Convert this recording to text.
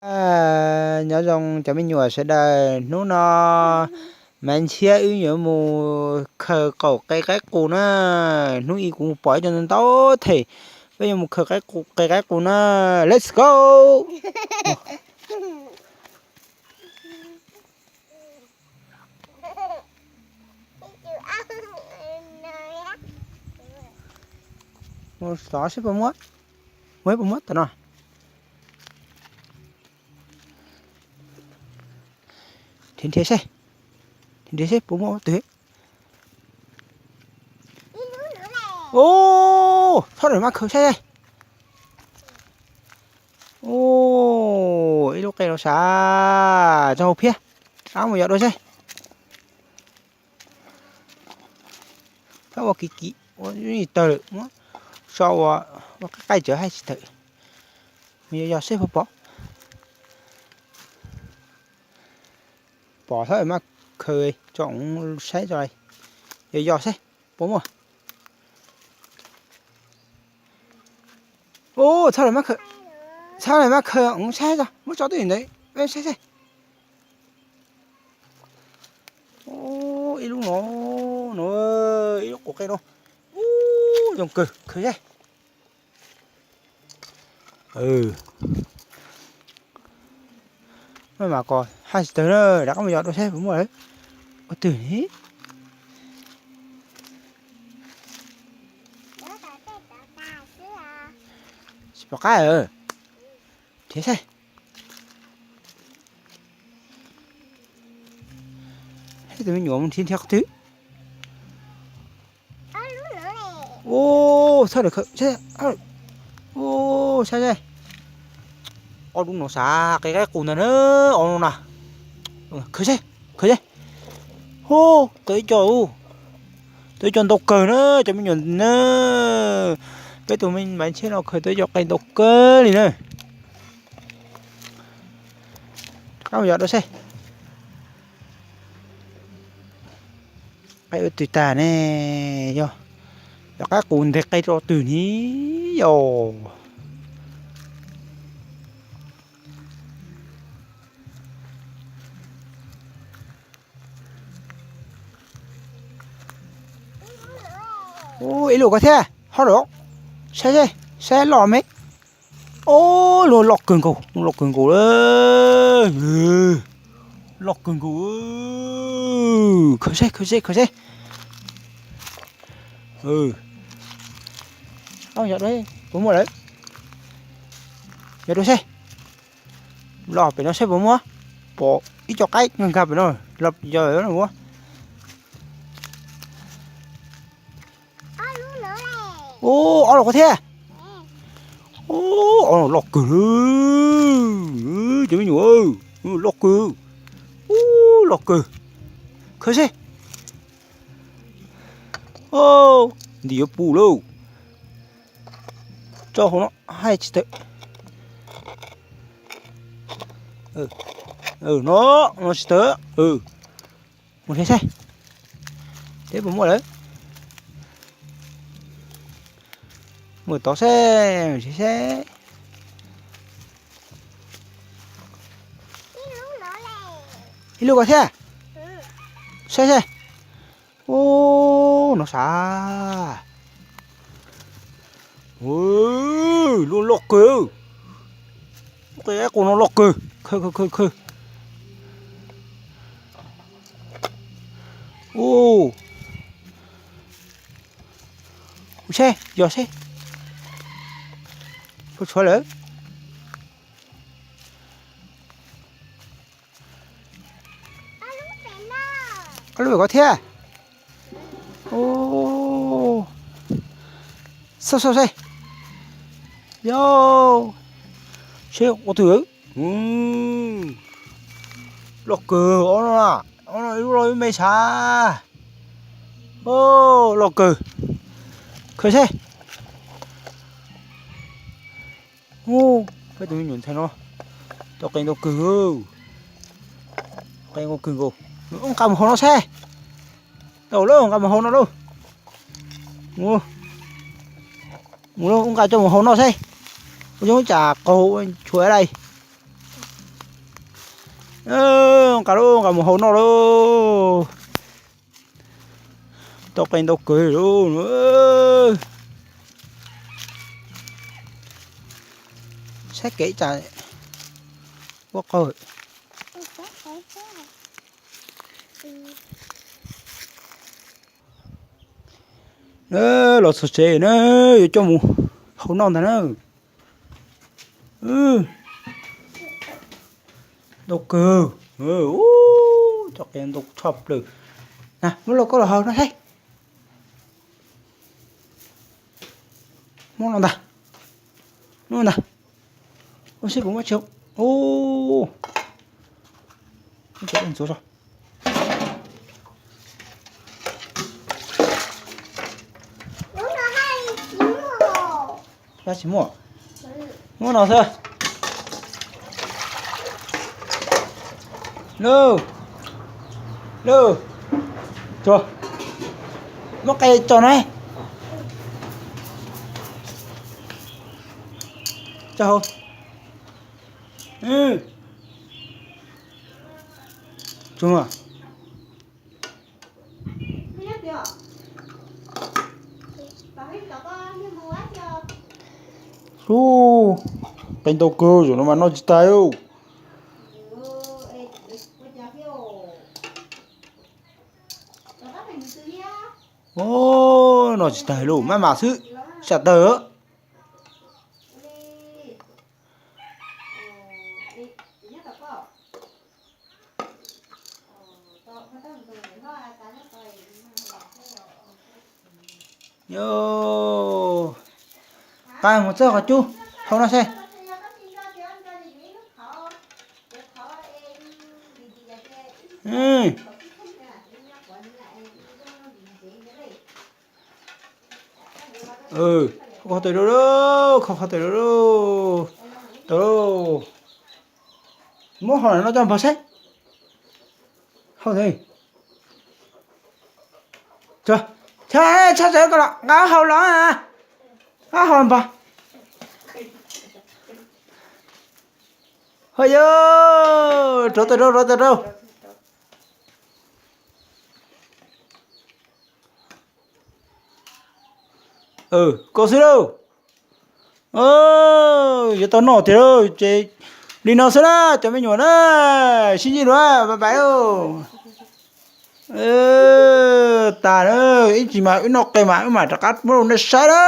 Nyob zoo cov me nyuam sawv daws, hnub no Maiv Ntshiab wb yuav mus khaws qaum qe qaib qus na. Hnub ib kuv mus pom ib co ntau them, peb yuav mus khaws qe qaib qus na. Let's go! Xov seb puas muaj, muaj puas muaj tom no. Nrhiav nrhiav seb, nrhiav nrhiav seb puas muaj twg. Ub, txhob rawm maj khaws saib seb. Ub, ib lub qe los sav tso hauv phiab, rov mus yos dua seb. Txhob ua kiv kiv ua tawg lawm, muab so ua, ua qaij qaij tawv haj tsis tawm. Mus yos yos seb puas pom. Pom txhob rawm maj khaws tso saib tso, yos yos seb puas muaj. Ub, txhob rawm maj khaws, txhob rawm maj khaws, saib tso, muab tso twj ywm ntawd peb saib seb. Ub, ib lub no, no, ib lub qaum qe no. Ub, zoo kawg, khaws seb. Maj mam kos haj tsis tawg na, rov qab mus yos dua saib puas muaj lawm. Ua twg ni? Tsis pom qab. Nrhiav saib. Tus me nyuam mus nrhiav nrhiav qhov twg. Ub, txhob rawm khaws, ub, saib seb. Ob lub no sav qe qaib qus ntag na, ob lub no na. Khaws seb, khaws seb. Ub, tau ib co, tau ib co ntau kawg na, cov me nyuam na. Peb tus me Maiv Ntshiab no khaws tau ib co qe ntau kawg li na. Rov qab mus yos dua seb. Qe ua twg tag ne, yog, yog qaib qus nteg qe rau twg ni yog. Ub, ib lub ko thiab, ho lov, saib seb, saib loj me. Ub, loj kawg nkaus, loj kawg nkaus, loj kawg nkaus. Khaws seb, khaws seb, khaws seb. Yos dua, puas muaj lawm? Yos dua seb. Los pem no seb puas muaj, pom ib co qaib nkag nkag pem no, los yos ua. Ub, ob lub ko thiab. Ub, ob lub loj kawg, cov me nyuam, loj kawg. Ub, loj kawg. Khaws seb. Ntim yuav pum lauj. Tso hauv no haj tsis tawm. No, no tsis tawm. Mus nrhiav seb, seb puas muaj lawm. Mus tod seb, mus nrhiav seb. Ib lub ko thiab. Saib seb. Ub, no sav. Lub loj kawg. Lub qe qaib qus no loj kawg. Khaws, khaws, khaws, khaws. Ub, ub, seb, yos seb. Tshuav tshuav lawm. Ob lub ko thiab. Xauj xauj seb. Yog, seb ua twg. Loj kawg, ob no, ob no ib lub loj ib me sav. Loj kawg. Khaws seb. Peb tus me nyuam ntxhais no tau qe ntau kawg, qe ntau kawg nkaus. Nqa mus hauv no seb. Tau lauj, nqa mus hauv no lauj. Mus lauj, nqa coj mus hauv no seb. Ua zoo tsam qaug tshuav lawm. Nqa lauj, nqa mus hau noj lauj. Tau qe ntau kawg lauj. Saib kev ib tsam ua qaug. Los txog tsev na, yuav coj mus hau noj ntag na. Ntau kawg. Cov qe ntau tshaj plaws. Na, muab lauj, koj los hau no saib. Muab no ntag. Muab ntag. Ua seb puas muaj tsis. Ub, ntxuav. Tsis muaj. Muab no xwb. Lauj, lauj, tso, muab qe tso na. Tso hauv. Tso. Ub, qe ntau kawg, zaum no mas noj tsis tag. Noj tsis tag lauj, maj mam xwb, sam tawg. Yog, nqa mus txog qhov cub hauv no seb. Kho qhov tais rau, kho qhov tais rau. Tau lauj. Muab hau no coj npog seb. Hau, tshaj tawv ko los nqa hau los, nqa hau los npog. Ho yog rauv taws rau, rauv taws rau. Koj xwb lauj. Yuav tau noj tiag lauj, ces li no xwb na cov me nyuam na, sib ntsib dua, bye bye lauj. Tas na, ib tsam mas wb noj qe mas wb mam rov qab muab rau nej saib na.